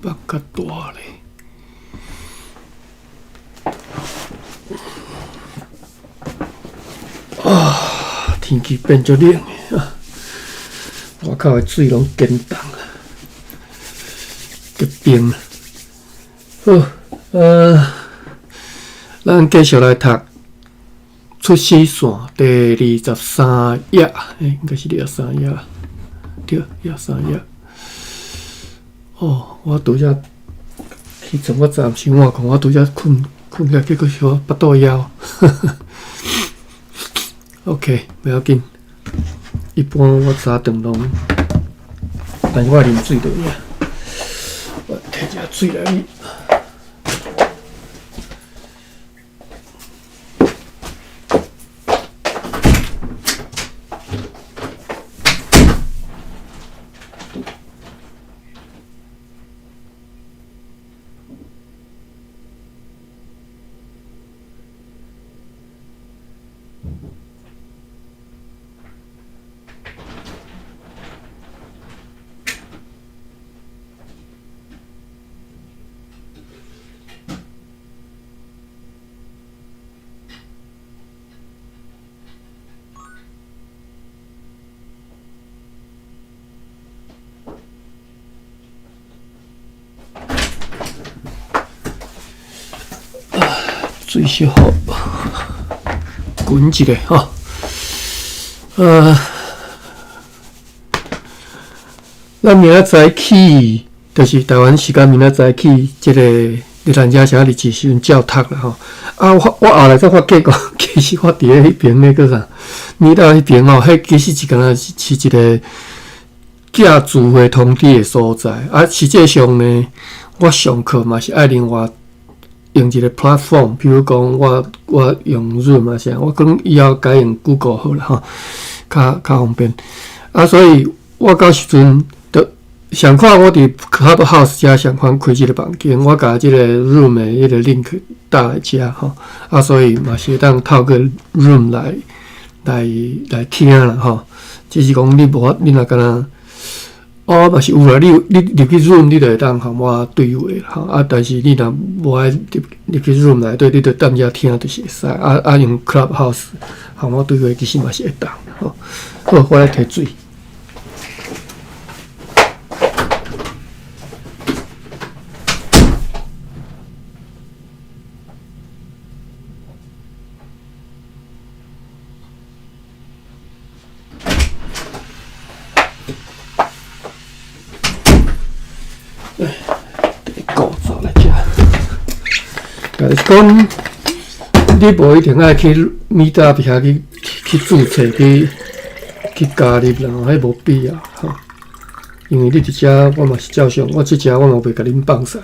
放較大咧。啊，天氣變足冷的啊，外口的水攏結凍啊，結冰。好，咱繼續來讀《出師線》第二十三頁，應該是二十三頁，對，二十三頁。哦，我拄則起床，我暫時我看我拄則睏睏起來，結果小腹肚枵。OK，袂要緊。一般我早頓攏，但是我啉水就爾。我提一下水來啉。水小可滾一下吼，咱明仔載起，就是台灣時間明仔載起，這個熱蘭遮啥日子時陣照讀啦吼。啊，我我後來才發覺講，其實我佇咧彼邊咧閣啥，米到彼邊吼，彼其實是敢若是是一個寄自費通知的所在。啊，實際上呢，我上課嘛是愛另外用一個 platform，比如講我我用 Zoom 啊啥，我可能以後改用 Google 好啦吼，較較方便。啊，所以我到時陣就上款我佇 Clubhouse 遮上款開這個房間，我共這個 Zoom 的彼個 link 搭來遮吼，啊，所以嘛是會當透過 Zoom 來來來聽啦吼。只是講你無法，你若敢若。哦，嘛是有啦，你有你入去 Zoom，你就會當和我對話吼。啊，但是你若無愛入入去 Zoom 內底，你就踮遮聽就是會使。啊啊，用 Clubhouse 和我對話，其實嘛是會當吼。好，我來提水。構造來遮，就是講，你無一定愛去 Meetup 遐去去註冊去去加入啦，彼無必要吼。因為你佇遮，我嘛是照常，我這遮我嘛袂共恁放散。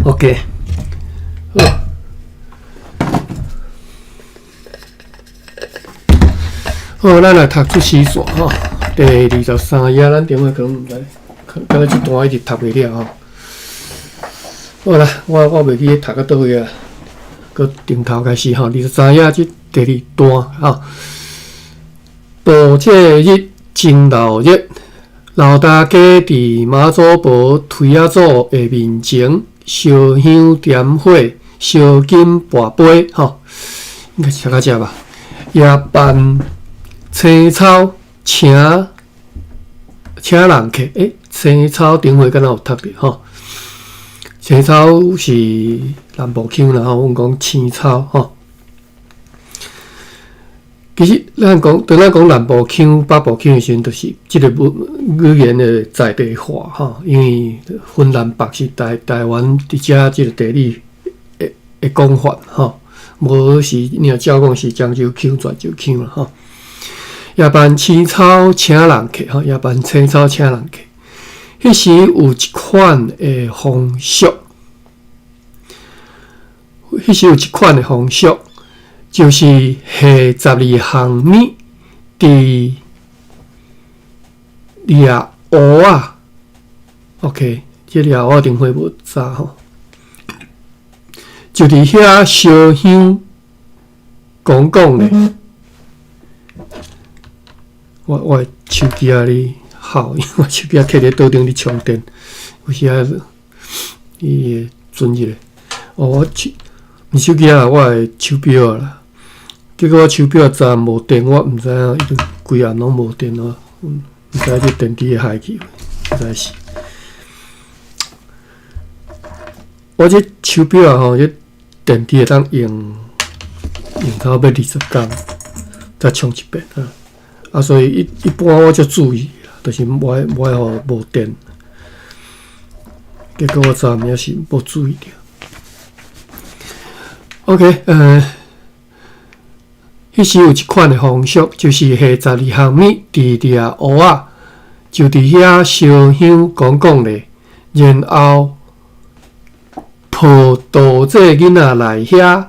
OK，好。好，咱來讀出師線吼，第二十三頁，咱頂下可能毋知，敢若這段一直讀袂了吼。好啦，我我袂記讀到佗位啊，閣重頭開始吼，二十三頁這第二段吼。度這日真鬧熱，老大家佇媽祖婆推仔祖的面前燒香點火、燒金跋杯吼，應該是讀到遮吧。也辦青草請請人客，欸，青草頂回敢若有讀著吼？青草是南部腔啦吼，阮講青草吼。其實咱講，當咱講南部腔、北部腔的時陣，就是這個語言的在地化吼，因為分南北是台台灣佇遮這個地理的的講法吼，無是你若照講是漳州腔、泉州腔啦吼。也辦青草請人客吼，也辦青草請人客。彼時有一款的風俗，彼時有一款的風俗，就是下十二項物佇掠烏仔。OK，這掠烏仔頂回無早吼，就佇遐燒香講講咧。我我的手機仔咧好，因為我手機仔揢佇桌頂咧充電，有時啊伊會准一下。哦，我手毋是手機仔，我的手錶啦。結果我手錶昨暗無電，我毋知影伊規暗攏無電哦，毋知這電池會害去，毋知是。我這手錶仔吼，這電池會當用用到欲20工，才充一遍啊。啊，所以一般我足注意啦，就是無愛無愛予無電。結果我昨暗也是無注意著。OK，彼時有一款的風俗，就是下十二項物佇掠烏仔，就佇遐燒香講講咧，然後抱導這囡仔來遐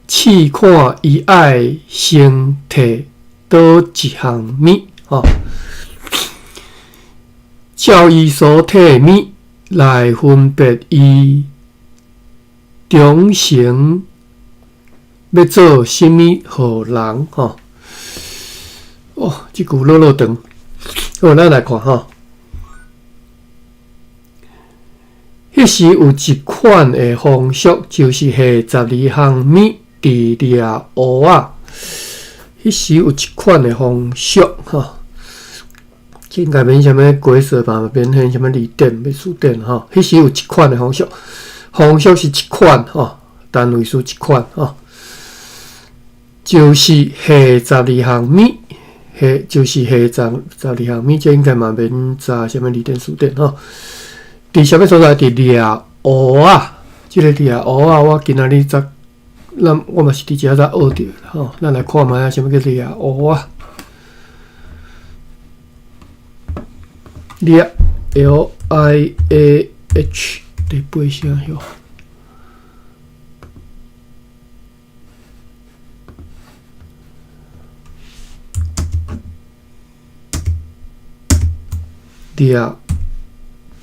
試看伊愛先提佗一項物，吼，照伊所提的物來分別伊終成欲做啥物號人，吼。哦，這句落落長，好，咱來看吼。彼時有一款的風俗，就是下十二項物佇掠烏仔。彼時有一款的風俗，吼，應該免啥物解說吧，免彼啥物字典、欲詞典吼。彼時有一款的風俗，風俗是一款吼，單位數一款吼，就是下十二項物，下就是下十二項物，這應該嘛免查啥物字典、詞典吼。佇啥物所在？佇掠烏仔，這个掠烏仔，我今仔日才，咱我嘛是佇遮才學著吼。咱來看覓仔，啥物叫掠烏仔？掠 L I A H 佇背啥哟？掠，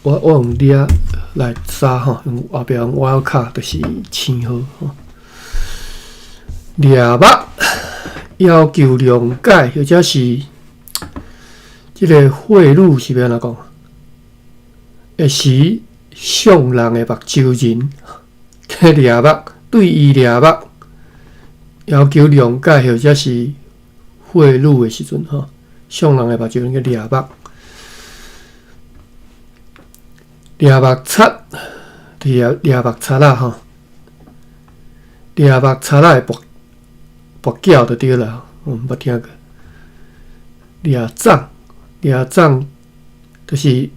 我用掠來查吼，用後壁用 wildcard 就是星號吼。掠目要求諒解，或者是這个賄賂是欲按怎講？會時傷人的目睭仁，去掠目，對伊掠目，要求諒解，或者是賄賂的時陣吼，傷人的目睭仁叫掠目。掠目賊，掠掠目賊仔吼，掠目賊仔的跋跋筊就對啦，我毋捌聽過。掠掌，掠掌就是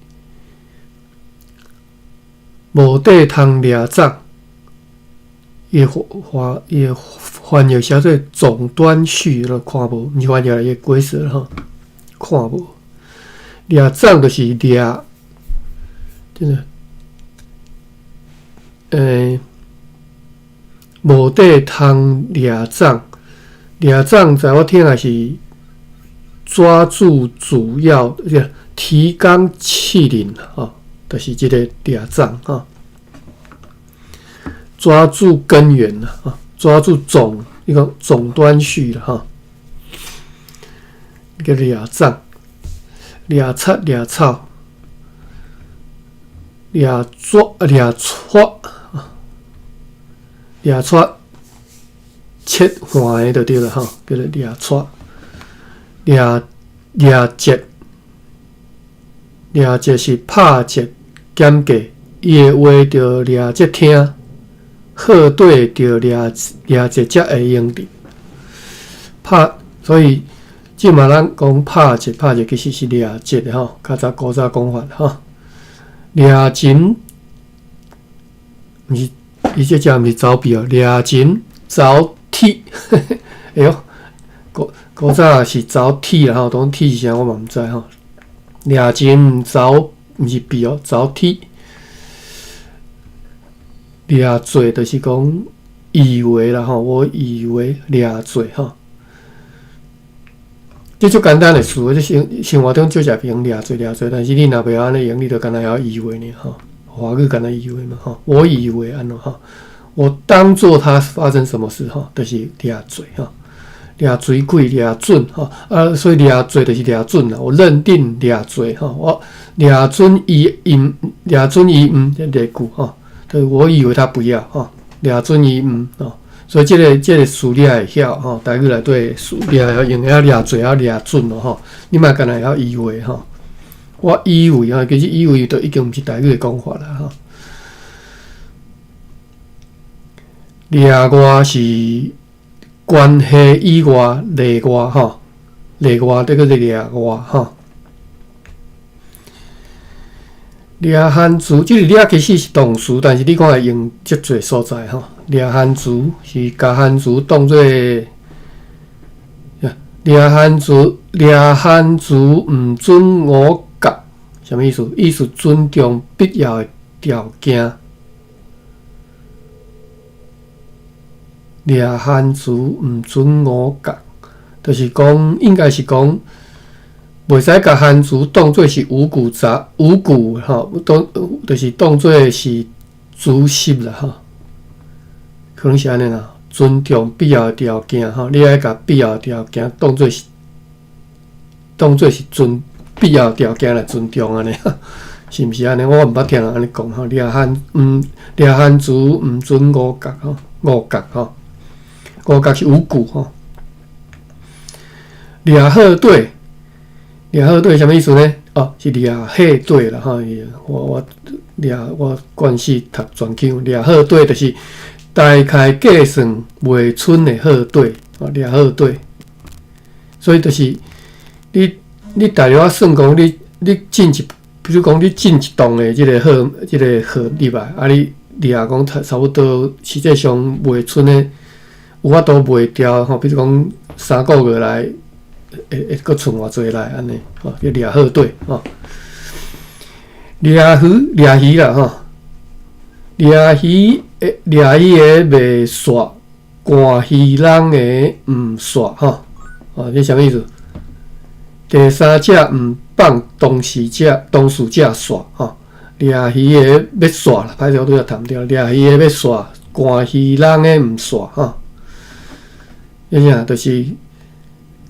無地通掠掌，伊的翻伊的翻譯寫做總斷續，都看無，毋是翻譯伊的解釋吼，看無。掠掌就是掠。真的，無地通掠掌，掠掌在我聽來是抓住主要，提綱挈領吼，就是這个掠掌吼，抓住根源啦，抓住總一個總斷續啦，吼，叫掠掌，掠賊掠草。掠抓掠撮掠撮切換的就對了吼，叫做掠撮掠掠節掠節是拍折減價，伊的話著掠節聽，好對著掠掠節才會用著。拍所以這馬咱講拍折拍折其實是掠折的吼，較早古早講法吼。掠禽，毋是，伊這只毋是走避哦，掠禽走鐵，哎喲，古古早是走鐵啦吼，當鐵是啥我嘛毋知吼。掠禽走毋是避哦，走鐵。掠做就是講以為啦吼，我以為掠做吼。這足簡單的詞，這生活中少才用掠做掠做，但是你若袂曉按呢用，你就干焦曉以為爾吼。華語干焦以為嘛吼，我以為按怎吼，我當做他發生什麼事吼，就是掠做吼，掠水鬼掠準吼，啊，所以掠做就是掠準啦。我認定掠做吼，我掠準伊毋，掠準伊毋，這例句吼，就是我以為他不要吼，掠準伊毋吼，所以這個詞你愛會曉吼，台語內底詞你會曉用會曉掠做，會曉掠準咯吼，你莫干焦會曉以為吼，我以為吼，其實以為就已經毋是台語的講法啦吼。掠外是關係以外，例外吼，例外這叫做掠外吼。掠番薯，這個掠其實是動詞，但是你看會用足濟所在吼。掠番薯是共番薯當做掠番薯，掠番薯毋准五角，啥物意思？意思尊重必要的條件。掠番薯毋准五角，就是講應該是講，袂使共番薯當做是五穀雜五穀吼，當就是當做是主食啦吼，可能是按呢啦。尊重必要的條件吼，你愛共必要的條件當做是當做是尊必要的條件來尊重按呢，是毋是按呢？我毋捌聽人按呢講吼，掠番毋掠番薯毋准五角吼，五角吼。五角是五穀吼，掠好對，掠好對啥物意思呢？哦，是掠火對啦吼。我我掠我慣勢讀全腔，掠好對就是大概計算袂剩的好對，哦，掠好對。所以就是你你大約算講你你進一，比如講你進一棟的這個號這個號入來，啊你掠講差不多實際上袂剩的。有法度賣掉吼，比如講三個月內會會閣剩偌濟來按呢吼，叫掠好對吼。掠魚掠魚啦吼，掠魚的掠魚的袂煞，趕魚人的毋煞吼。哦，這啥物意思？第三者毋放當事者當事者煞吼，掠魚的欲煞啦，歹勢我拄才談著，掠魚的欲煞，趕魚人的毋煞吼。彼啥，就是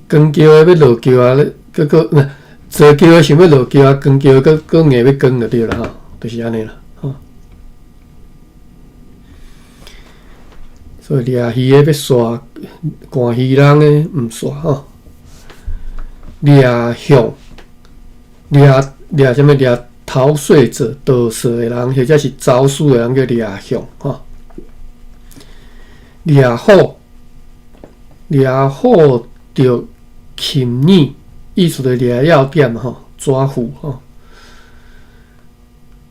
扛轎的欲落轎啊，閣閣毋坐轎的想欲落轎啊，扛轎閣閣硬欲扛就對啦吼，就是按呢啦吼。所以掠魚的欲煞，趕魚人的毋煞吼。掠向掠掠啥物？掠逃稅者、逃稅的人，或者是走私的人叫掠向吼。掠虎。掠虎著擒餌，意思就掠要點吼，抓虎吼。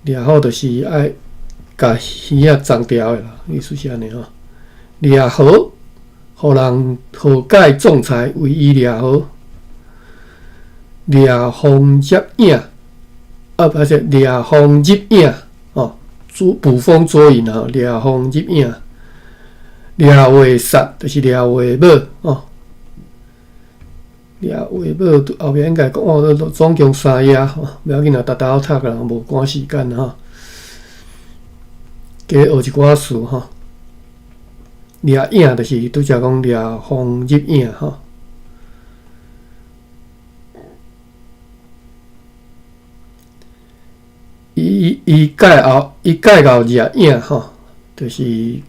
掠虎就是愛共魚仔鬃牢的啦，意思是按呢吼。掠和，予人和解仲裁，為伊掠和。掠風入影，啊，歹勢，掠風入影吼，捕風捉影吼，掠風入影。掠話殺就是掠話帽吼，掠話帽後壁應該講哦，總共三頁吼，袂要緊啦，沓沓讀啦，無趕時間吼。加學一寡詞吼，掠影就是拄才講掠風入影吼。伊伊蓋後伊蓋到掠影吼。就是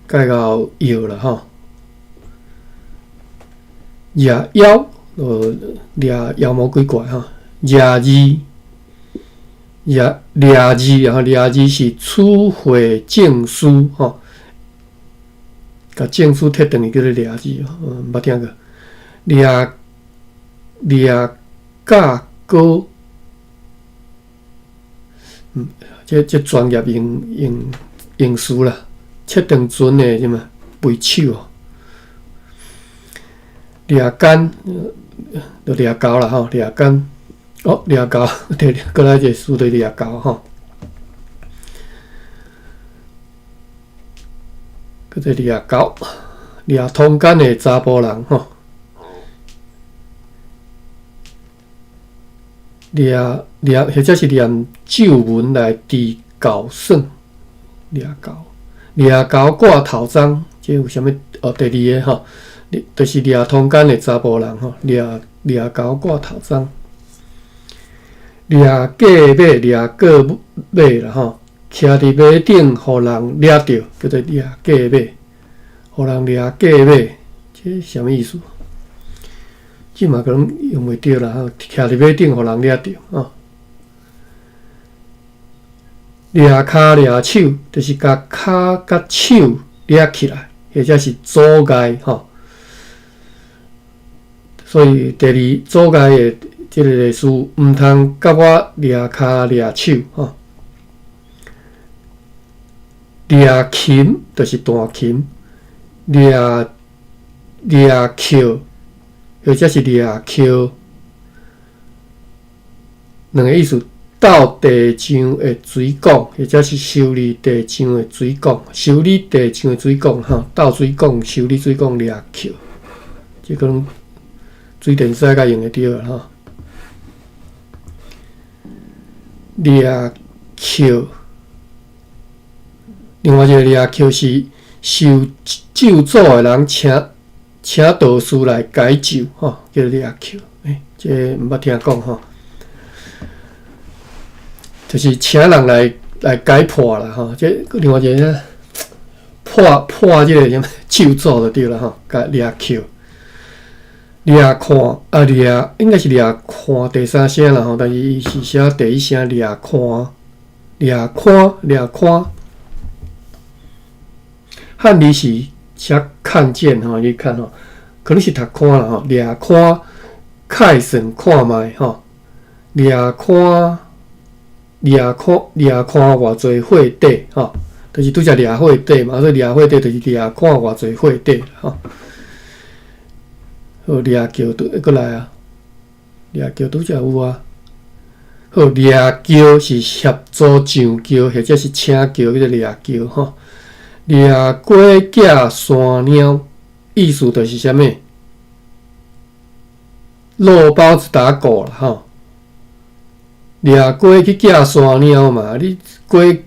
蓋到藥啦吼，掠妖，掠妖魔鬼怪吼，掠字，掠掠字，然後掠字是取回證書吼，共證書摕轉去叫做掠字，毋捌聽過。掠掠價高，嗯，這這專業用用用詞啦。切斷船的啥物背手，掠竿，就掠鉤啦吼，掠竿，哦，掠鉤，對，閣來一个詞就掠鉤吼，閣一个掠鉤，掠通奸的查埔人吼，掠掠或者是念咒文來治猴算，掠鉤。掠猴掛頭鬃，這有啥物？哦，第二个吼，就是掠通姦的查埔人吼，掠掠猴掛頭鬃，掠過馬，掠過馬啦吼，徛佇馬頂，予人掠著，叫做掠過馬，予人掠過馬，這啥物意思？這嘛可能用袂著啦吼，徛佇馬頂，予人掠著吼。掠跤掠手，就是共跤佮手掠起來，或者是阻礙吼。所以第二阻礙的這个例事，毋通共我掠跤掠手吼。掠琴就是彈琴，掠掠扣或者是掠扣，兩个意思。鬥地匠的水管，或者是修理地匠的水管，修理地匠的水管吼，鬥水管、修理水管掠扣，這可能水電師較用會著吼。掠扣，另外一个掠扣是受咒詛的人請請道士來解咒吼，叫掠扣。欸，這毋捌聽講吼。就是請人來來解破啦吼，這另外一个破破這个啥物咒詛就對啦吼，共掠扣、掠看啊掠，應該是掠看第三聲啦吼，但是伊是寫第一聲掠看、掠看、掠看。漢字是寫看見吼，你看吼，可能是讀看啦吼，掠看、開算看覓吼，掠看。掠看掠看偌濟歲底吼，就是拄才掠歲底嘛，所以掠歲底就是掠看偌濟歲底吼。好，掠轎拄閣來啊，掠轎拄才有啊。好，掠轎是協助上轎或者是請轎，叫做掠轎吼。掠雞寄山貓，意思就是啥物？落包子打狗啦吼。掠雞去寄山貓嘛？你雞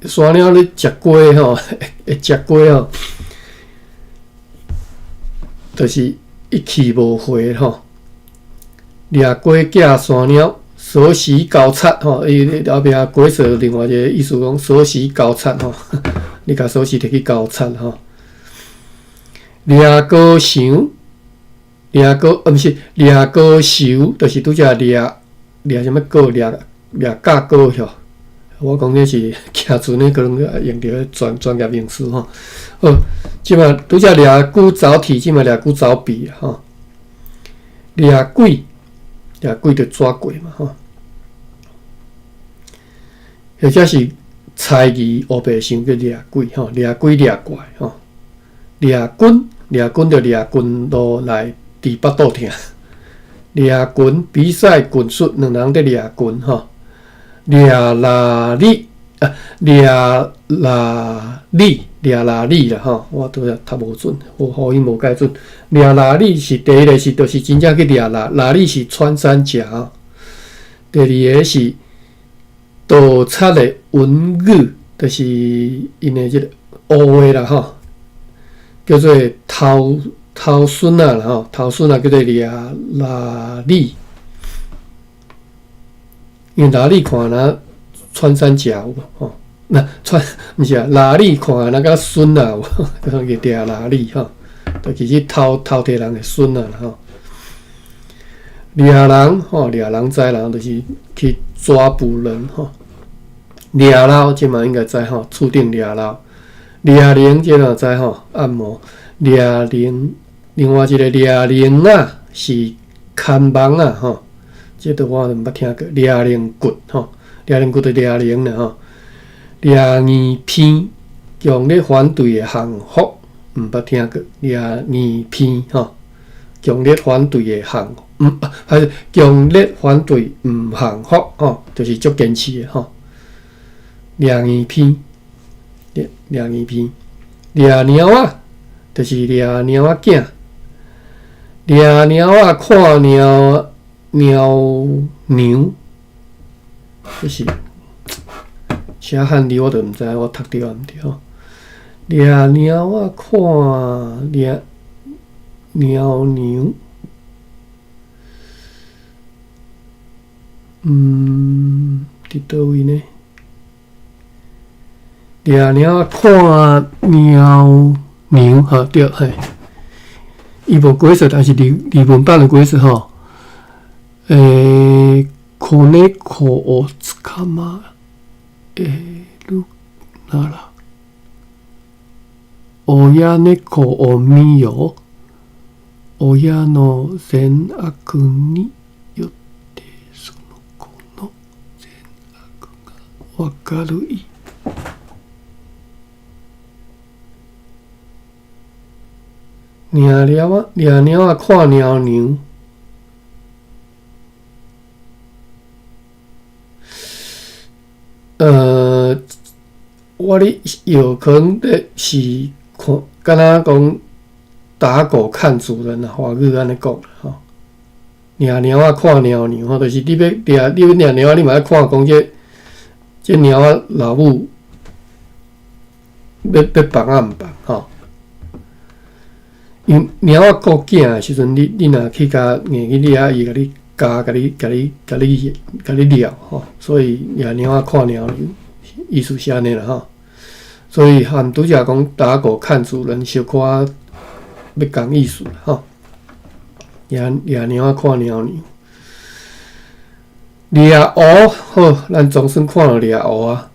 山貓咧食雞吼，會食雞吼，就是一去無回吼。掠雞寄山貓，鎖匙交插吼。伊後壁解說另外一個意思講鎖匙交插吼，你共鎖匙摕去交插吼。掠高翔，掠高，毋是掠高仇，就是拄才掠。掠啥物果？掠掠甲果吼。我講這是徛船的，可能用著專專業名詞吼。好，這馬拄才掠久走鐵，這馬掠久走避吼。掠鬼，掠鬼就抓鬼嘛吼。或者是猜疑烏白想叫掠鬼吼，掠鬼掠怪吼。掠棍，掠棍就掠棍路來佇腹肚疼。掠拳比賽棍術，兩人佇掠拳吼。掠拉力啊，掠拉力，掠拉力啦吼。我拄才讀無準，我發音無蓋準。掠拉力是第一个是，就是真正去掠拉，拉力是穿山甲。第二个是盜賊的文語，就是𪜶的這个烏話啦吼，叫做偷。偷孫仔啦吼，偷孫仔叫做掠拉力，因為拉力看若穿山甲有無吼？那穿毋是啊，拉力看若佮孫仔有，叫掠拉力吼，就其實偷偷摕人的孫仔啦吼。掠人吼，掠人知人就是去抓捕人吼。掠摟這嘛應該知吼，厝頂掠摟。掠龍這嘛知吼，按摩掠龍。另外一个掠龍仔是牽網仔吼，這个我就毋捌聽過。掠龍骨吼，掠龍骨就掠龍啦吼。掠硬片，強烈反對的項目，毋捌聽過。掠硬片吼，強烈反對的項，毋還是強烈反對毋項目吼，就是足堅持的吼。掠硬片，掠掠硬片，掠貓仔，就是掠貓仔囝。掠貓仔看貓貓娘，這是寫漢字我都毋知我讀著抑毋對吼。掠貓仔看掠猫娘，嗯，佇佗位呢？掠貓仔看猫娘，吼對嘿。伊無解釋，但是日日文版的解釋吼，子貓を捕まえるなら、親貓を見よ。親の善悪によってその子の善悪がわかる意。掠貓仔，掠貓仔看猫娘。我咧有可能咧是看，敢若講打狗看主人啊，華語按呢講吼。掠貓仔看貓娘吼，就是你欲掠，你欲掠貓仔，你嘛愛看講這這貓仔老母欲欲放抑毋放吼。因為貓仔顧囝的時陣，你你若去共硬去掠，伊會共你咬，共你共你共你共你掠吼。所以掠貓仔看貓娘，意思是按呢啦吼。所以和拄才講打狗看主人，小可欲仝意思啦吼。掠掠貓仔看貓娘，掠烏好，咱總算看著掠烏啊。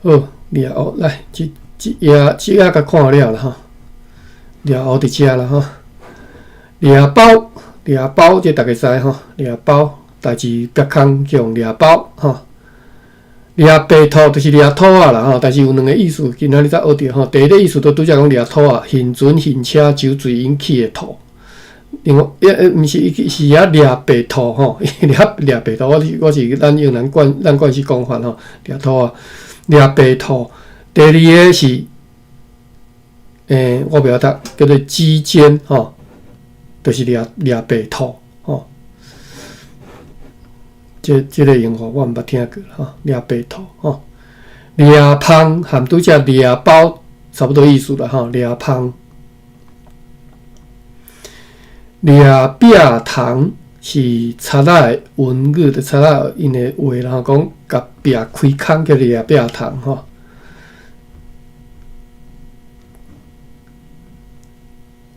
好，掠烏來，這這頁這頁共看了啦吼。掠烏佇遮啦吼。掠包掠包，這逐家知吼。掠包代誌煏空叫用掠包吼。掠白兔就是掠兔仔啦吼，但是有兩个意思，今仔日才學著吼。第一个意思就拄才講掠兔仔，行船行車酒醉引起的吐。另外，也毋是伊是遐掠白兔吼，掠掠白兔，我是我是咱用咱慣咱慣勢講法吼，掠兔仔，掠白兔。第二个是，我袂曉讀，叫做雞姦吼，就是掠掠白兔吼。這這个用法我毋捌聽過吼，掠白兔吼，掠芳含拄才掠包差不多意思啦吼，掠芳。掠壁蟲是賊仔的文語，就賊仔𪜶的話，然後講共壁開空叫掠壁蟲吼。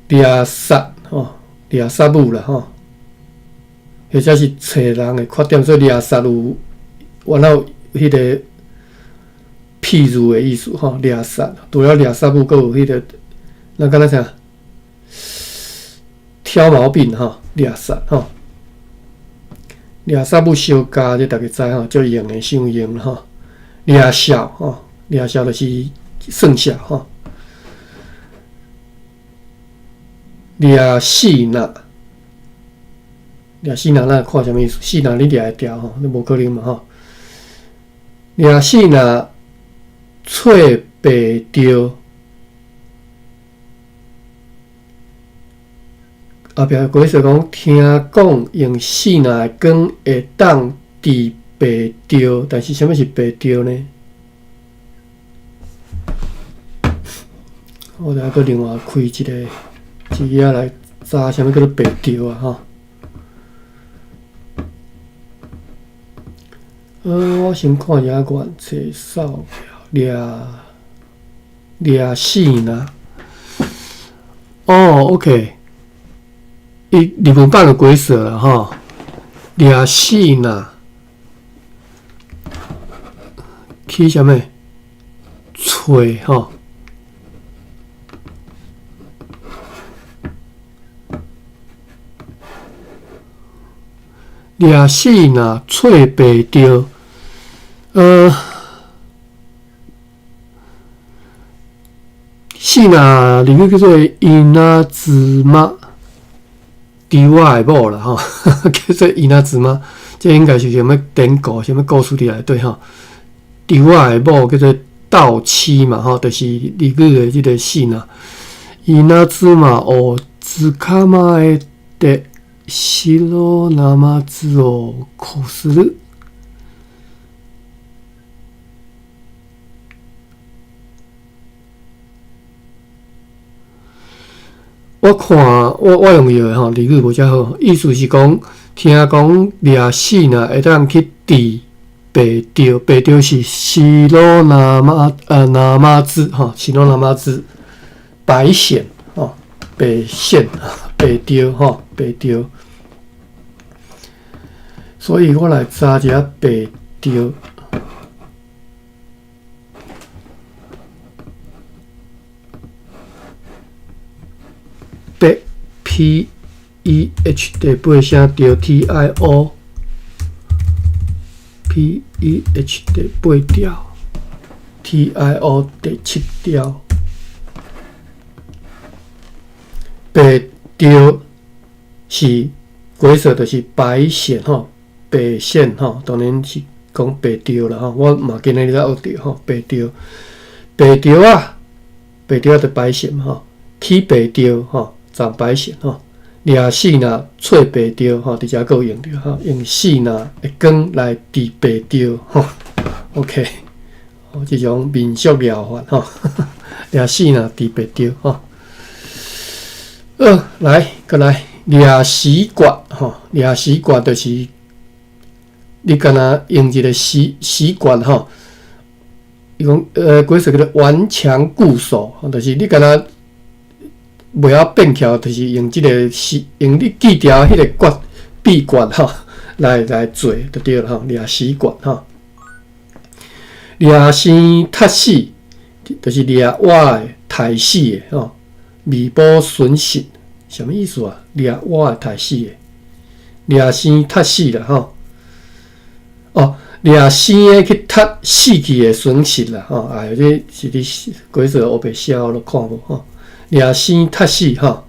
掠殺吼，掠殺母啦吼，或者是揣人的缺點，所以掠殺有原來有彼個譬喻的意思吼，掠殺除了掠殺母，閣有彼個，咱敢若啥？挑毛病吼，掠殺吼，掠殺母相加，這逐家知吼，足用的，傷用吼。掠數吼，掠數就是算數吼。掠四若，掠四若，咱看啥物意思？四若你掠會牢吼？你無可能嘛吼。掠四若，揣白著。後壁解釋講，聽講用四若的光會當治白著，但是啥物是白著呢？我等下閣另外開一个一頁來查啥物叫做白著啊？吼。我先看一下原冊掃掠掠四若。哦，OK。伊日文版有解釋啦吼，掠四若去啥物？揣吼，掠四若揣白著，四若日語叫做稲妻。豬仔的某啦吼，叫做稲妻，這應該是啥物典故、啥物故事佇內底吼。豬仔的某叫做鬥妻嘛吼，就是日語的這个四若。稲妻を捕まえて白ナマズをこする。我看我用藥的吼，日語無遮好，意思是講，聽講掠死若會當去治白著，白著是西羅那媽那媽子吼，西羅那媽子白癬吼，白癬白著吼，白著。所以我來查一下白著。白 P E H 第八聲著 T I O P E H 第八調 T I O 第七調，白著是解說就是白癬吼，白癬吼，當然是講白著啦吼。我嘛今日才學著吼，白著，白著啊，白著啊，就白癬吼，起白著吼。長白癬吼，掠死若揣白著吼，佇遮閣有用著吼，用死若的光來治白著吼。OK，這種民俗療法吼，掠死若治白著吼。來，閣來掠死決吼，掠死決就是你敢若用一個死死決吼，伊講解說叫做頑強固守，就是你敢若袂曉變巧，就是用這個死，用你記牢彼個訣秘訣吼，來做就對了吼，掠死訣吼，掠生踢死，就是掠活的、刣死的吼，彌補損失，啥物意思啊？掠活的、刣死的，掠生踢死啦吼，哦，掠生的去踢死去的損失啦吼，哎，這是你解說烏白寫我攏看無吼。掠生踢死吼，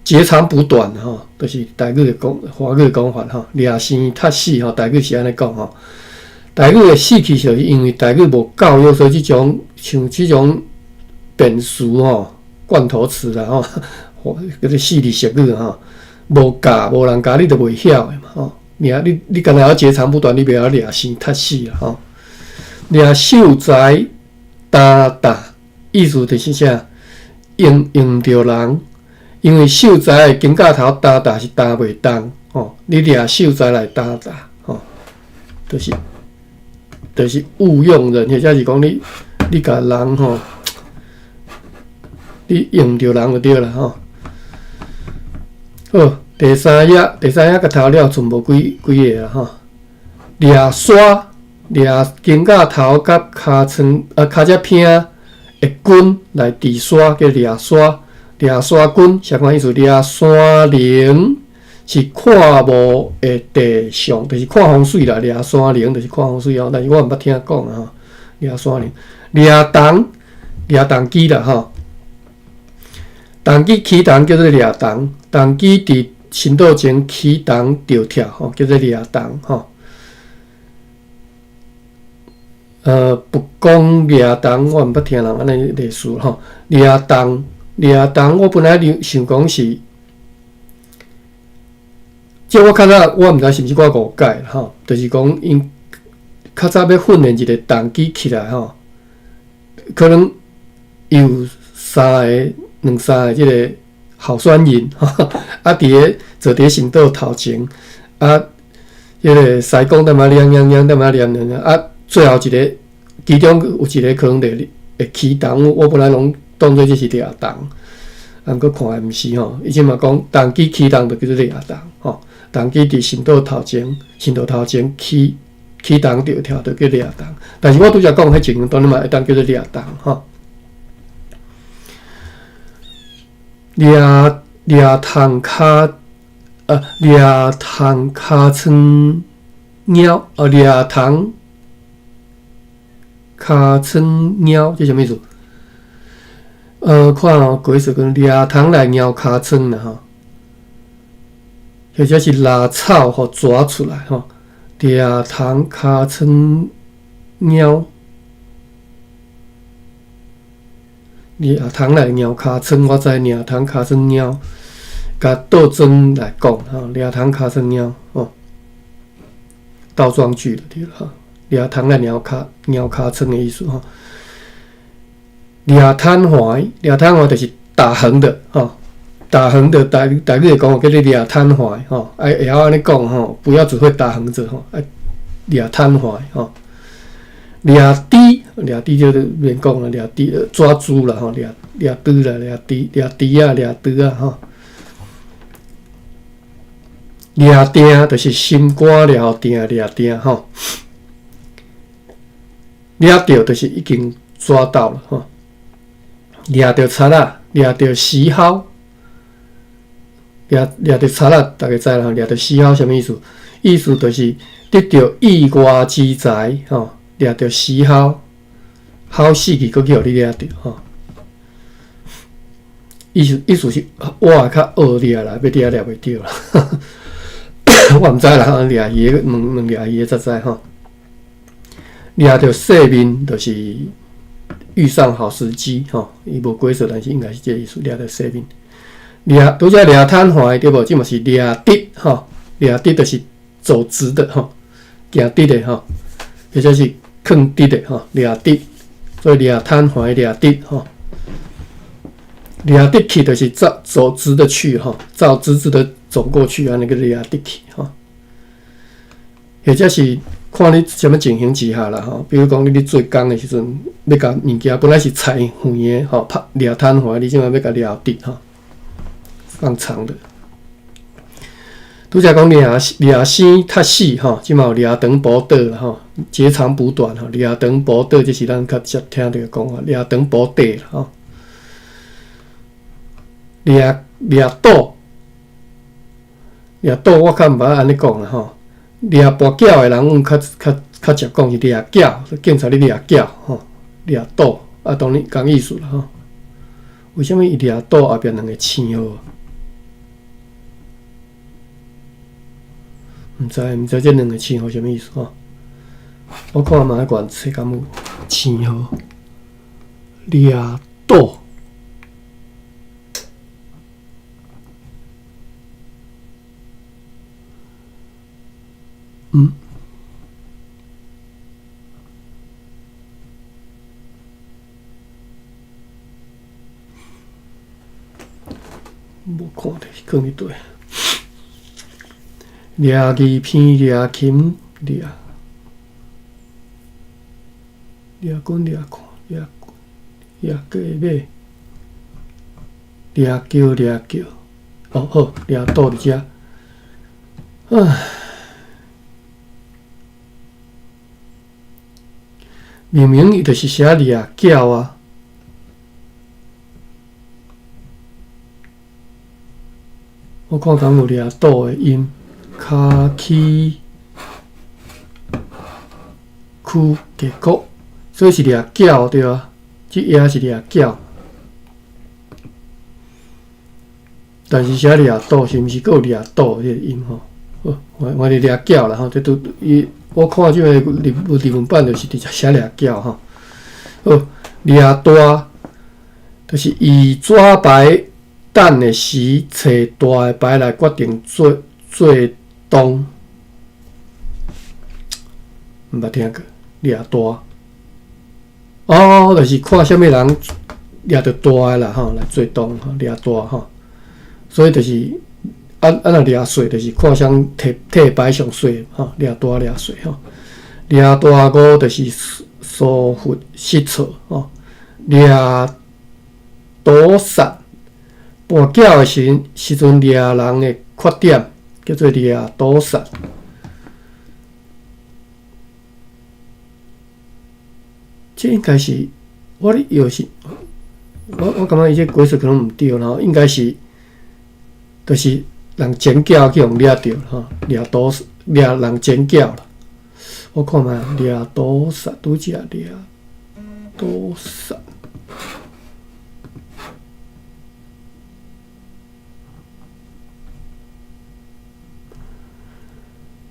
截長補短吼，就是台語的講，華語的講法吼。掠生踢死吼，台語是按呢講吼。台語的死去就是因為台語無教育，所以這種像這種變詞吼、罐頭詞啦吼，叫做四字熟語吼，無教無人教你就袂曉的嘛吼。你敢若曉截長補短，你袂曉掠生踢死啦吼。掠秀才擔擔，意思就是啥？用著人，因為秀才的肩胛頭擔擔是擔袂動吼，你掠秀才來擔擔吼，就是誤用人，或者是講你共人吼，你用著人就對啦吼。好，第三頁，第三頁甲頭了賰無幾幾个啦吼。掠沙掠肩胛頭佮尻川啊尻脊骿的筋來治沙，叫掠沙，掠沙筋，啥款意思？掠山靈是看無的地相，就是看風水啦。掠山靈就是看風水哦，但是我毋捌聽講啊吼。掠山靈，掠銅，掠銅機啦吼。銅機起銅叫做掠銅，銅機佇神道前起銅著跳吼，叫做掠銅吼。不講掠銅，我毋捌聽人按呢類似吼。掠銅，掠銅，我本來想講是，這我較早我毋知是毋是我誤解吼，就是講𪜶較早欲訓練一個童乩起來吼，可能有三个、兩三个這個候選人，啊，佇咧坐佇咧神桌頭前，啊，彼個師公踮遐念念念，踮遐念念念，啊。最後一個，其中有一個可能會起銅，我本來攏當做這是掠銅，啊，毋過看來毋是吼。伊這嘛講，童乩起銅就叫做掠銅吼。童乩佇神桌頭前，神桌頭前起起銅著跳，就叫掠銅。但是我拄才講彼情形，當然嘛會當叫做掠銅吼。掠掠銅跤，掠銅尻川貓，掠銅。尻川貓，這啥物意思？看哦，解釋講掠蟲來貓尻川啦吼，或者是拉草予蛇出來吼，掠蟲尻川貓，掠蟲來貓尻川，我知掠蟲尻川貓，共倒裝來講吼，掠蟲尻川貓吼，倒裝句就對了吼。掠蟲來貓尻貓尻川的意思吼，掠癱橫，掠癱橫就是打橫的吼。打橫的台語會講叫做掠攤橫吼，愛會曉按呢講吼，不要只會打橫子吼，愛掠攤橫吼。掠豬，掠豬就是免講啦，掠豬抓豬啦吼，掠掠豬啦，掠豬掠豬仔，掠豬仔吼。掠定就是心肝了定掠定吼。掠著就是已經抓到了吼。掠著賊仔，掠著死鱟，掠掠著賊仔，逐家知啦吼。掠著死鱟啥物意思？意思就是得著意外之財吼。掠著死鱟，鱟死去，閣去予你掠著吼。意思是我較惡掠啦，欲掠掠袂著啦。我毋知啦，掠魚的問問掠魚的才知吼。掠著世面就是遇上好時機吼，伊無解釋，但是應該是這個意思。掠著世面，掠拄才掠攤橫對無？這嘛是掠直吼，掠直就是走直的吼，行直的吼，或者是囥直的吼，掠直，所以掠攤橫掠直吼，掠直去就是走走直的去吼，照直直的走過去啊，按呢叫掠直去吼，或者是看你啥物情形之下啦吼，比如講你咧做工的時陣，欲共物件本來是裁圓的吼，拍掠攤橫，你這擺欲共掠直吼，放長的。拄才講掠掠生踢死吼，這馬有掠長補短啦吼，截長補短吼，掠長補短，這是咱較常聽著講法，掠長補短啦吼。掠掠賭，掠賭我較毋捌按呢講啦吼。掠跋筊的人，阮較較較常講是掠筊，警察咧掠筊吼，掠賭啊，當然仝意思啦吼。為啥物伊掠賭後壁兩個星號？毋知毋知這兩個星號啥物意思吼？我看覓原冊敢有星號掠賭。嗯，無看著囥佇佗。掠魚片、掠琴、掠掠棍、掠看、掠掠雞尾、掠叫、掠叫。哦好，掠賭佇遮。唉。明明伊就是寫掠筊啊！我看敢有掠賭的音，跤起區結果，所以是掠筊對啊？這頁是掠筊，但是寫掠賭是毋是閣有掠賭這個音吼？好，我我佇掠筊啦吼，這拄伊。我看這个日文版就是直接寫掠筊吼。好，掠大就是以抓牌等的時，揣大的牌來決定做做當。毋捌聽過掠大。哦，就是看啥物人掠著大的啦吼，來做當吼，掠大吼。所以就是。啊啊！若掠細，就是看誰提提牌上細吼，掠大掠細吼。掠大五就是疏忽失措吼。掠賭殺跋筊的時時陣掠人的缺點，叫做掠賭殺。這應該是我咧藥是，我我感覺伊這解釋可能毋對啦，應該是，就是。人剪筊去予掠著吼，掠賭掠人剪筊啦。我看覓掠賭殺，拄才掠賭殺。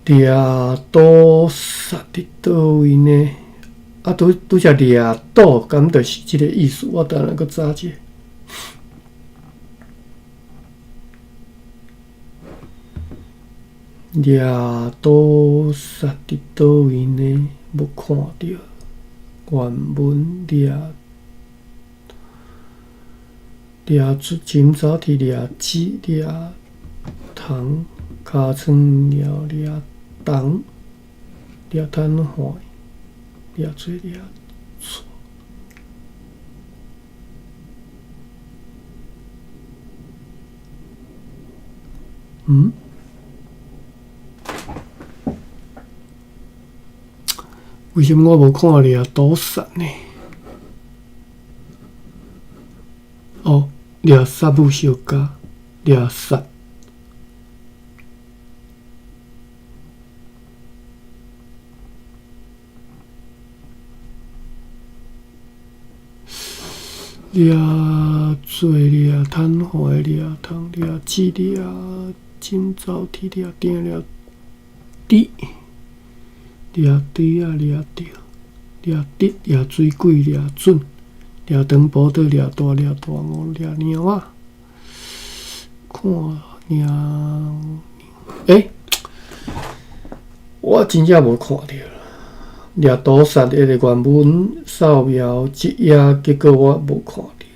掠賭殺佇佗位呢？啊，拄拄才掠賭，敢就是這個意思？我等下閣查者。掠賭殺佇佗位呢？無看著原文掠掠針走鐵掠紙掠蟲尻川鳥掠蟲掠癱瘓掠做掠錯。嗯？為啥物我無看掠賭殺呢？哦，掠殺母相加，掠殺。掠做掠癱瘓掠蟲掠紙掠針走鐵掠定掠滴掠豬仔掠著掠滴掠水鬼掠準掠長寶島掠大掠大鱷掠貓仔看掠欸，我真正無看著掠屠殺彼个原文掃描這頁，結果我無看著。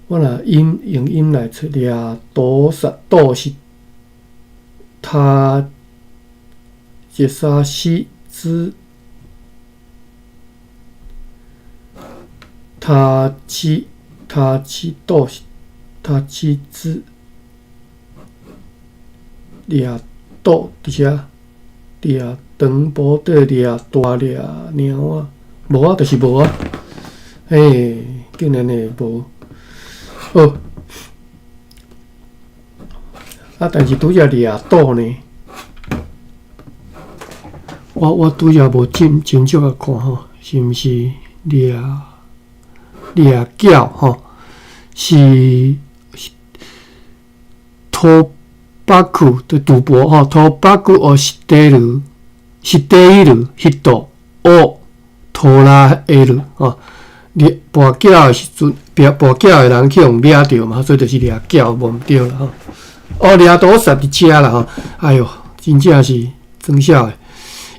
我若音用音來揣掠屠殺，屠是他一三四之他之他之屠是他之之掠屠佇遮。掠長寶島掠大掠貓仔，無啊，就是無啊，嘿，竟然會無。好，啊，但是拄才掠賭呢，我我拄才無真真少仔看吼，是毋是掠掠繳吼？是賭博的賭博吼，賭博をしてるしている人を捉える吼。你跋筊的時陣，跋跋筊的人去予掠著嘛，所以就是掠筊，無毋對啦吼。哦，掠賭殺佇遮啦吼，哎喲，真正是裝痟的。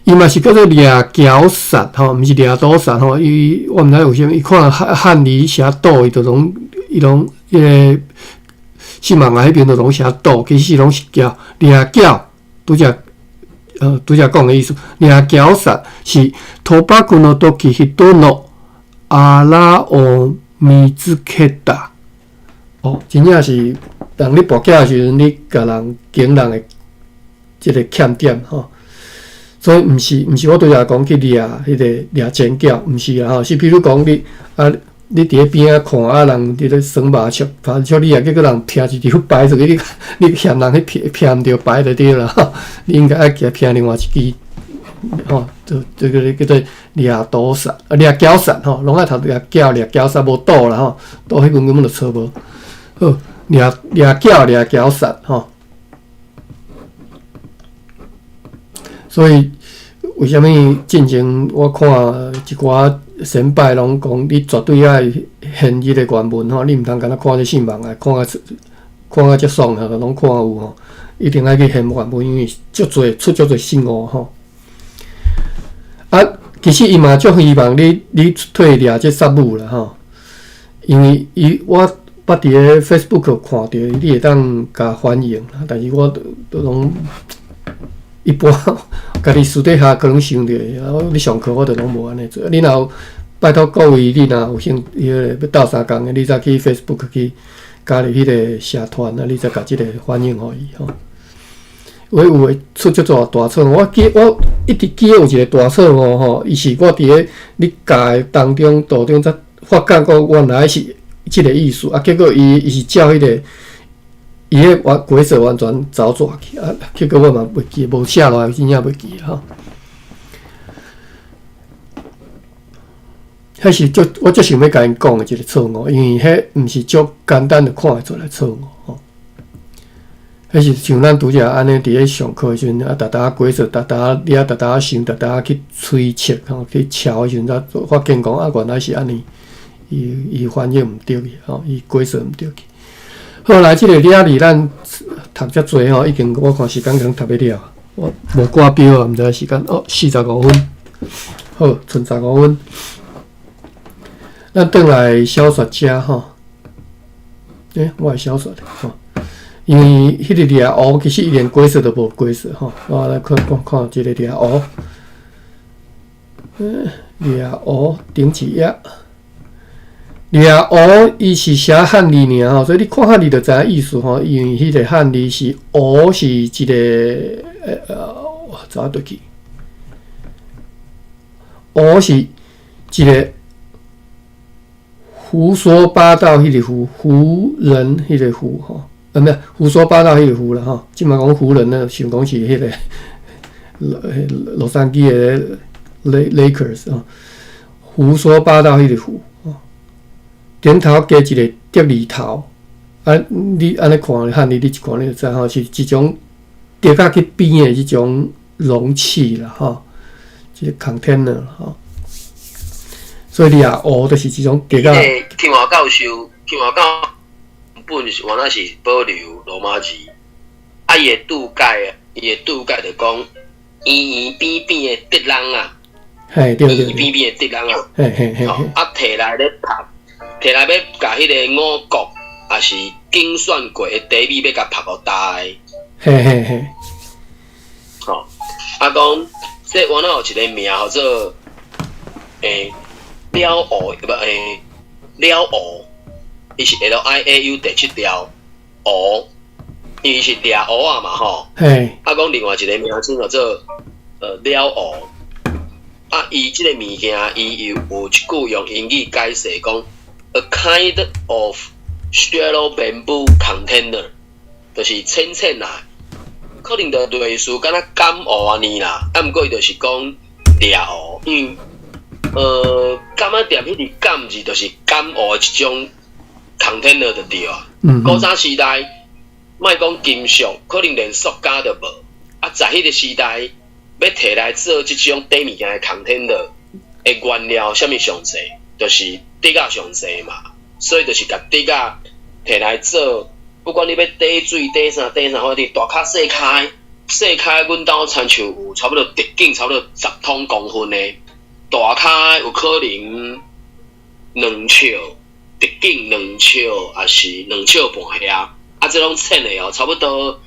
伊嘛是叫做掠筊殺吼，毋是掠賭殺吼。伊我毋知為啥物，伊看漢漢字寫賭，伊就攏伊攏彼個。新網啊，彼邊都攏寫賭，其實攏是筊掠筊，拄才拄才講的意思，掠筊殺是賭博の時人のあらを見つけた。哦，真正是人咧跋筊的時陣，你共人揀人的這個欠點吼。所以毋是毋是我拄才講去掠彼個掠錢筊，毋是啊吼，是比如講你啊。你佇咧邊仔看啊，人佇咧耍麻將，麻將你啊，結果人拚一張牌出去，你你嫌人彼拚拚毋著牌就對啦，你應該愛共拚另外一支，吼，就這個叫做掠賭殺，啊掠筊殺吼，攏愛讀掠筊掠筊殺，無賭啦吼，賭彼陣根本就錯無。好，掠掠筊掠筊殺吼，所以為啥物進前我看一寡先輩攏講，你絕對愛現這個原文吼，你毋通干焦看這新聞啊，看啊看啊遮爽啊，攏看有吼，一定愛去現原文，因為足濟出足濟失誤吼。啊，其實伊嘛足希望你你退掠這殺母啦吼，因為伊我捌佇咧 Facebook 看著，你會當共反映，但是我都攏一般家己私底下可能想著，啊，咧上課我就攏無按呢做。你若有拜託各位，你若有興彼個欲鬥相共的，你再去 Facebook 去加入彼個社團啊，你再共這個反映予伊吼。有的有的出足大大錯，我記我一直記得有一個大錯誤吼，伊是我佇咧你教的當中途中才發覺講原來是這個意思，啊，結果伊伊是照彼個。伊彼完規則完全走轉去啊！結果我嘛袂記，無寫落來，真正袂記吼。彼是足我足想欲共𪜶講的一個錯誤，因為彼毋是足簡單就看會出來錯誤吼。彼是像咱拄才按呢佇咧上課的時陣，啊，逐逐規則，逐逐你啊，逐逐想，逐逐去推測吼，去抄的時陣，才發現講啊，原來是按呢，伊伊翻譯毋對去吼，伊規則毋對去。好來，這個了字咱讀遮濟吼，已經我看時間可能讀欲了，我無掛錶啊，毋知時間哦，45分，好，賰十五分。咱轉來小說遮吼，欸，我的小說吼，因為彼个掠烏其實伊連解說都無解說吼，我來看看看這個掠烏，嗯，掠烏頂一頁，掠烏伊是寫漢字爾吼，所以你看漢字就知影意思吼，因為彼个漢字是烏是一個走倒去，烏是一個胡說八道，彼个胡胡人，彼个胡吼，啊，毋胡說八道彼个胡啦吼。這馬講湖人呢，想講是彼個洛杉磯的 Lakers 啊，胡說八道彼個胡，頂頭加一個竹字頭，啊，你按呢看漢字，你一看你就知吼，是一種竹仔去編的這種容器啦吼，這個 container 吼。所以掠烏就是這種竹仔。金華教授，金華教本是原來是保留羅馬字，啊，伊的注解啊，伊的注解就講圓圓扁扁的竹籠啊，嘿，對對，圓圓扁扁的竹籠啊，嘿嘿嘿，啊，提來咧曝，提來欲共彼个五穀，抑是精選過的茶米欲共曝予焦的，嘿嘿嘿，吼，啊講，這原來有一个名號做，欸，了烏不欸，了烏，伊是 LIAU 第七條烏，伊是掠烏仔嘛吼，嘿，啊講另外一个名稱叫做了烏，啊伊這个物件伊有有一句用英語解釋講，a kind of shallow bamboo container，就是淺淺啊，可能就類似敢若甘芋按呢啦，啊毋過伊就是講掠烏，因為柑仔店彼个柑字就是甘芋的一種 container 就對啊。古早時代，莫講金屬，可能連塑膠都無。啊，在彼個時代，欲提來做這種綴物件的 container 的原料，啥物上濟？就是竹仔上濟嘛。所以就是共竹仔提來做，不管你欲綴水、綴啥、綴啥，反正大跤細跤，細跤阮兜親像有差不多直徑差不多10通公分的。大跤有可能2尺，直徑兩尺，抑是2尺半遐。啊，這攏淺的哦，差不多，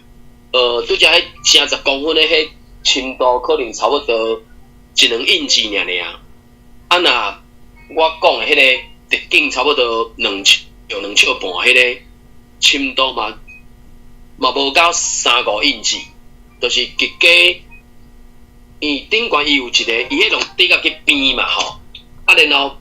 拄才彼正10公分的彼深度，可能差不多一兩英尺爾爾。啊，若我講的彼个直徑差不多兩尺、2尺半，彼个深度嘛，嘛無到三五英尺，就是直徑。伊頂懸伊有一个，伊彼種竹仔去編嘛吼，啊然後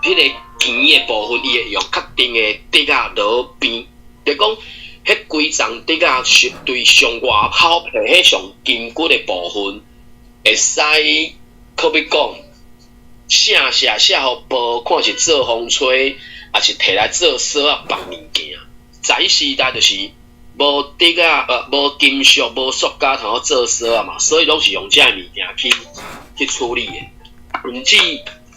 彼个墘的部分，伊會用較長的竹仔落編，就講彼規叢竹仔上對上外口皮彼上筋骨的部分，會使可欲講，寫寫寫予薄，看是做風吹，抑是提來做索仔縛物件。在時代就是無竹仔，無金屬，無塑膠通好做索仔嘛，所以攏是用這个物件去處理的。甚至，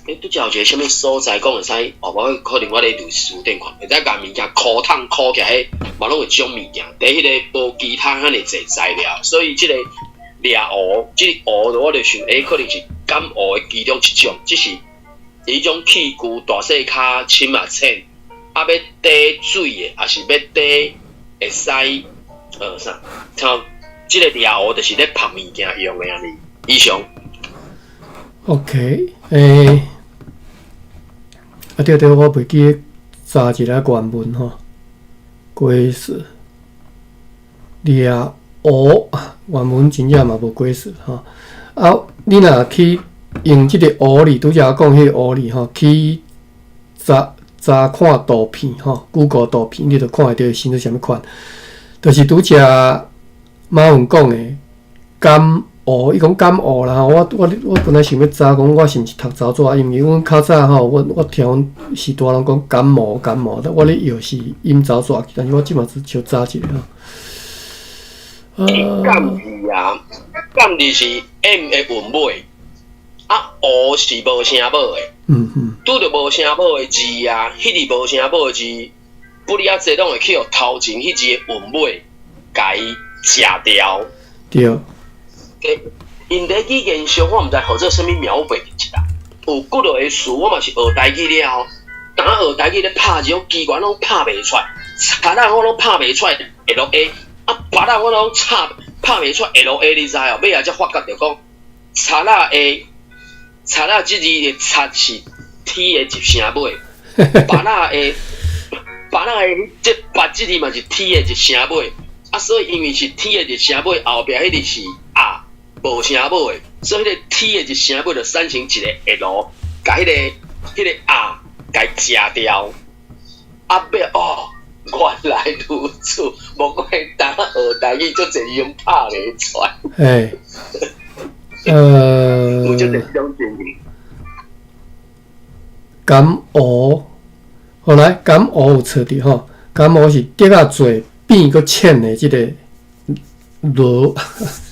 欸，拄才有一个啥物所在講會使，哦，我可能我咧歷史頂看，會使共物件箍桶箍起來，彼嘛攏會種物件。佇彼个無其他遐爾濟材料，所以這个掠烏，這个烏我就想，欸，可能是甘芋的其中一種，只是彼種器具大細跤深啊淺，啊欲綴水的，抑是欲綴會使，啥？像這个掠烏就是咧曝物件用的按呢。以上。 OK，欸，啊對對，我袂記得查一下原文吼，解釋掠烏原文真正嘛無解釋吼。啊，你若去用這个烏字，拄才講彼个烏字吼，去查查看圖片吼，Google 圖片，你就看會著是啥物款，就是拄才馬雲講的甘芋，伊講甘芋啦吼，我本來想欲查講我是毋是讀錯紙，因為阮較早吼，我聽阮序大攏講感冒感冒，但我咧藥是飲走紙去，但是我這馬是小查一下吼。甘字啊，甘字是 M 的韻尾，啊，烏是無聲母的。拄著無聲母的字啊，彼字無聲母的字，不哩仔濟攏會去予頭前彼字的韻尾，共伊食掉。對。𪜶佇語言上，我毋知號做啥物描繪一啦。有幾落个詞，我嘛是學台語了後，當學台語咧拍字，我機關攏拍袂出來，賊仔我攏拍袂出來 L A，啊，別仔我攏拍袂出來 L A，你知哦？尾仔才發覺著講，賊仔的賊仔這字的賊是 T 的入聲尾，別仔的別仔的這別這字嘛是 T 的入聲尾，啊，所以因為是 T 的入聲尾，後壁彼個是 R 無聲尾的，所以彼個 T 的入聲尾就產生一個 L，共彼個 R 共食掉，啊尾哦，原來如此，無怪當學台語足濟字攏拍袂出來。嘿，有足濟這種情形。甘蚵，好來，甘蚵有錯佇吼，甘蚵是竹仔做扁閣淺的這個螺，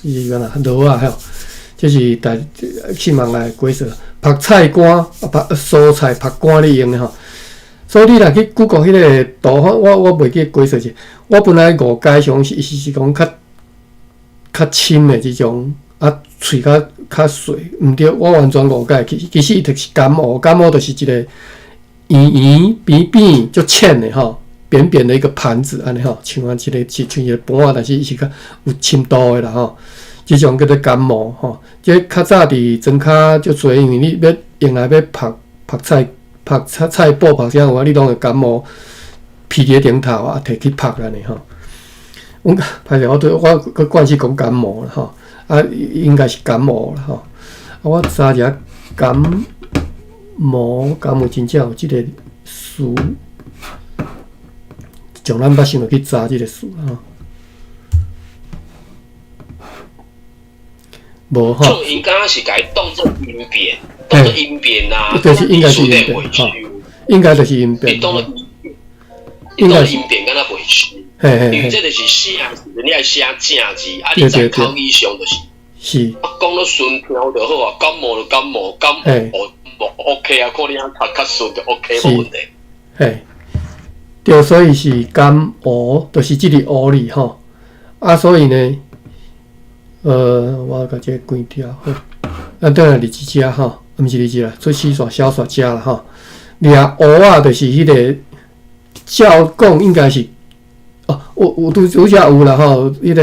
是按怎螺仔吼，這是台去網來解說，曝菜乾啊，曝蔬菜曝乾咧用的吼。所以你若去 Google 彼個圖，我袂記解說者。我本來誤解上是是講較深的這種，啊，喙較細，毋對，我完全誤解。其實伊就是甘蚵，甘蚵就是一個圓圓扁扁足淺的吼，扁扁的一個盤子按呢吼，像按一個是像一個盤仔，但是伊是較有深度的啦吼。這種叫做甘蚵吼。這較早佇莊跤足濟，因為你欲用來欲曝曝菜、曝菜菜脯、曝啥有啊，你攏會甘蚵披佇頂頭啊，提去曝按呢吼。阮歹勢，我對我閣慣勢講甘蚵啦吼，啊應該是甘蚵啦吼。啊，我查一下甘蚵，敢有真正有這個詞？從咱捌想著去查這個詞吼。無吼。𪜶敢若是共伊當做音變，當做音變啊。就是應該是音變吼，應該就是音變。伊當做音變，敢若袂收。因為這就是寫時陣你愛寫正字，啊，你在口語上就是。是。啊，講得順聽就好啊，感冒就感冒，感冒 OK 啊，看你按讀較順就 OK，無問題。嘿，對，所以是甘蚵，就是這個蚵字吼。啊，所以呢，我共這個關掉好。咱轉來日子遮吼，毋是日子啦，出四線小煞遮啦吼。掠蚵仔就是彼個，照講應該是，哦，有拄拄才有啦吼，彼個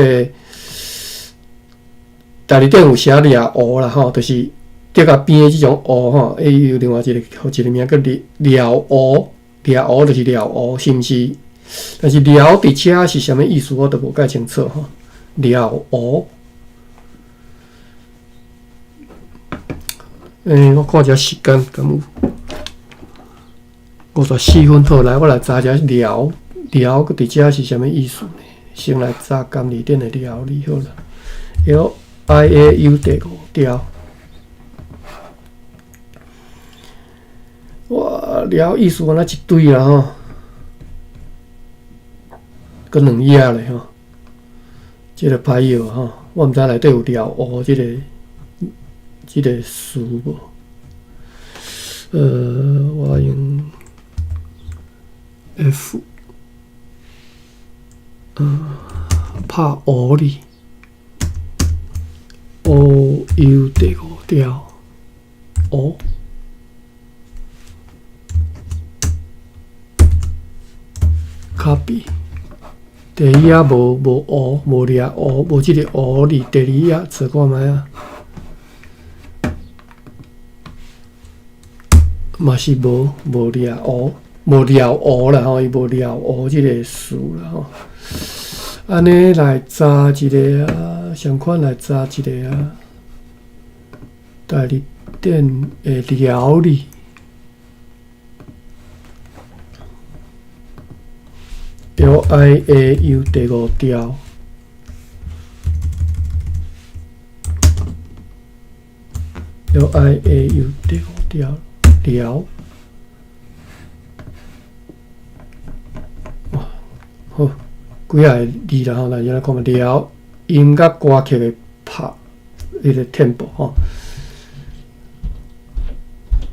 大字典有寫掠蚵啦吼，就是竹仔邊的這種蚵吼，伊有另外一個一個名叫掠掠蚵，掠蚵就是掠蚵，是毋是？但是掠佇遮是啥物意思，我都無蓋清楚吼。掠蚵，我看一下時間，敢有54分好，來，我來查一下掠掠佇遮是啥物意思呢？先來查甘字典的掠字好啦，L I A U 第五條。哇，掠意思敢若一堆啦吼，閣兩頁咧吼，這個歹藥吼，我毋知內底有掠蚵這個詞無？我用 F，拍蚵字，O U 第五條，蚵。Copy，第二頁無蚵，無掠蚵，無這個蚵字。第二頁找看覓啊？嘛是無掠蚵，無掠蚵啦吼，伊無掠蚵這個詞啦吼。按呢來查一個啊，相款來查一個啊，大字典的寮字。L I A U 第五條，L I A U 第五條寮，哇，好，幾仔個字啦吼，來來看覓寮音樂歌曲的拍，彼個 tempo 吼，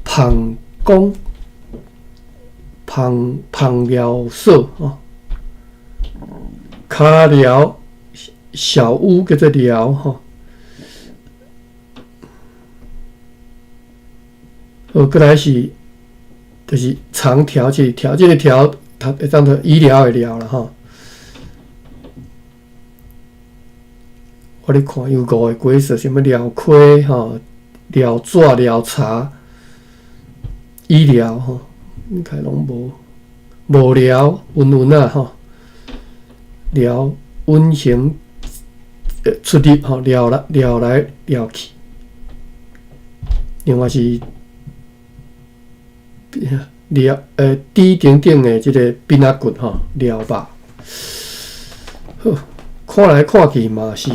旁講，旁旁寮所吼。跤寮小屋叫做寮吼，好，閣來是就是長條這個條，這個條它會當做醫療的療啦吼。我咧看有五个鬼說啥物療虧吼、療紙、療茶、醫療吼，應該攏無無聊溫溫啊吼，療溫行出入吼，療來療來療去。另外是療豬等等的這个餅仔骨吼，療肉。好，看來看去嘛是。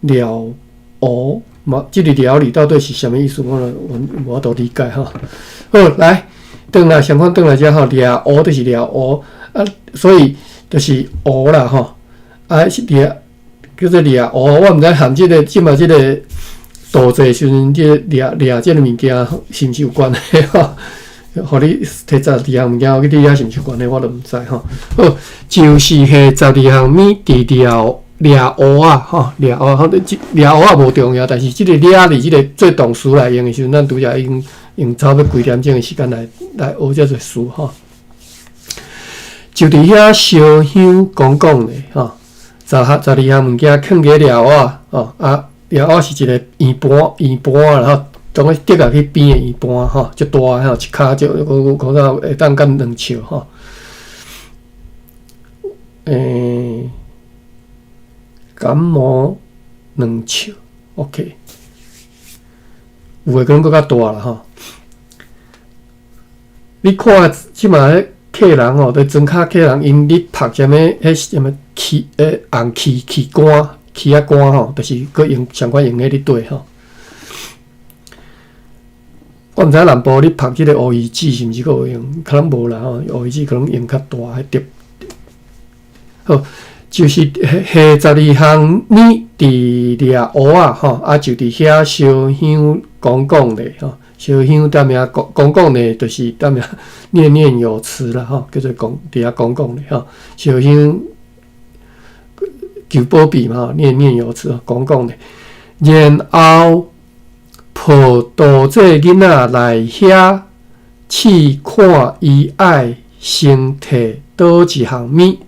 療烏嘛，這个療字到底是啥物意思？我我無法度理解吼。好，來，轉來相反轉來遮吼，掠烏就是掠烏啊，所以就是烏啦吼。啊，是掠叫做掠烏，我毋知含這个這馬這个杜債時陣，這个掠掠這个物件是毋是有關係吼？予你提十二項物件，去你遐是毋是有關係？我都毋知吼。好，就是彼十二項物佇掠。掠烏仔吼，掠烏吼，這掠烏仔無重要，但是這个掠字，這个做動詞來用的時陣，咱拄才已經用差不多幾點鐘的時間來來學這個詞吼。就佇遐燒香講講咧吼，十項十二項物件囥佇掠烏仔吼，啊，掠烏仔是一个圓盤圓盤啦吼，當咧竹仔去編的圓盤吼，足大吼，一跤就我講到會當敢兩尺吼。感冒兩尺，OK，有的可能閣較大啦吼。你看這馬彼客人吼，佇莊跤客人，𪜶咧曝啥物？彼啥物魚？紅魚魚乾、魚仔乾吼，就是閣用相款用彼咧綴吼。我毋知南部咧曝這个烏魚子是毋是閣有用，可能無啦吼。烏魚子可能用較大彼碟。好。就是彼十二項物佇掠烏仔吼，啊就佇遐燒香講講咧吼，燒香踮遐講講講咧，就是踮遐念念有詞啦吼，叫做講佇遐講講咧吼，燒香求保庇嘛，念念有詞講講咧，然後抱杜這囡仔來遐試看伊愛先提佗一項物。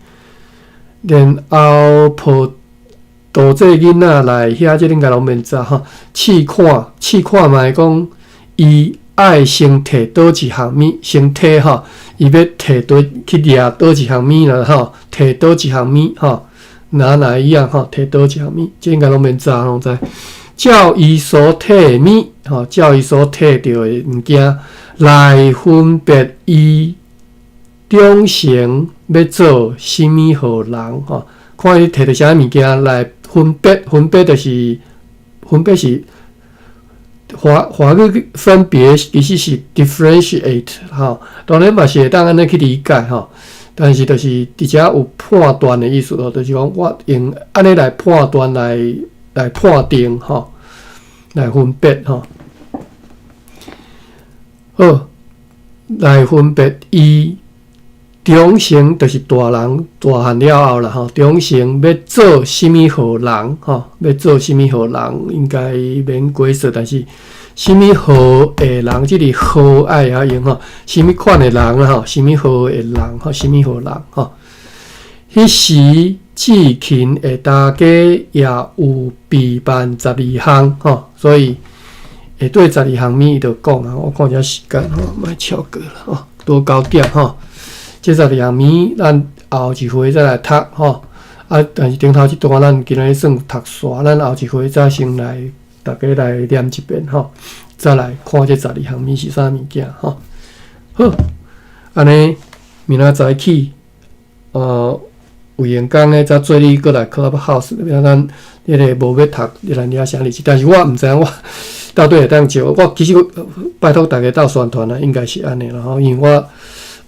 然後抱杜這囡仔來遐，這應該攏免知吼。試看試看覓講，伊愛先提佗一項物，先提吼，伊欲提佗去掠佗一項物啦吼，提佗一項物吼，拿哪一樣吼，提佗一項物，這應該攏免知攏知。照伊所提的物吼，照伊所提著的物件來分別伊。長成欲做啥物號人吼？看伊提著啥物件來分別，分別就是分別是華華語分別，其實是 differentiate 吼。當然嘛是會當按呢去理解吼，但是就是佇遮有判斷的意思咯，就是講我用按呢來判斷來來判定吼，來分別吼。好，來分別伊。長成就是大人大漢了後啦吼，長成欲做啥物號人吼，欲做啥物號人應該免解釋，但是啥物號的人，這个號愛會曉用吼，啥物款的人啦吼，啥物號的人吼，啥物號人吼。彼時志勤的大家也有備辦十二項吼，所以會對十二項物伊就講啊，我看一下時間吼，莫超過啦吼，拄9點吼。這十二項物，咱後一回再來讀吼。啊，但是頂頭這段咱今日算讀煞，咱後一回再先來逐家來念一遍吼，再來看這十二項物是啥物件吼。好，按呢明仔載起，有閒工呢，才做你閣來 Clubhouse，咱彼个無欲讀，咱遐寫日子。但是我毋知影我到底會當招，我其實拜託大家鬥宣傳啦，應該是按呢啦吼，因為我。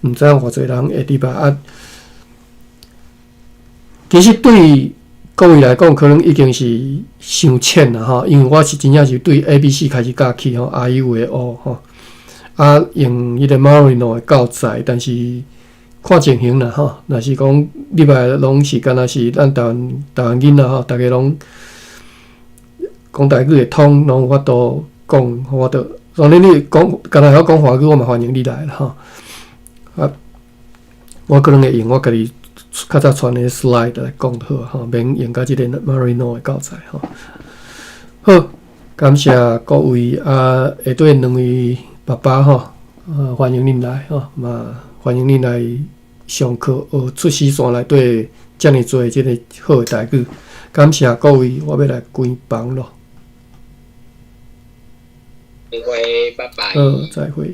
毋知影偌濟人會入來啊。其實對各位來講，可能已經是傷淺啦吼，因為我是真正是對 A、B、C 開始教起吼，A、I、U、E、O 吼，啊用彼個 Marino 的教材，但是看情形啦吼。若是講入來攏是敢若是咱台灣台灣囡仔吼，逐家攏講台語會通，攏有法度講，我都當然你講，敢若會曉講華語，我嘛歡迎你來啦吼。啊，我可能會用我家己較早傳的 slide 來講就好吼，免用到這个 Marino 的教材吼。好，感謝各位啊，下底兩位爸爸吼，啊，歡迎恁來吼，嘛歡迎恁來上課，學出師線內底遮爾濟這个好的台語。感謝各位，我欲來關房囉。再會，拜拜。好，再會。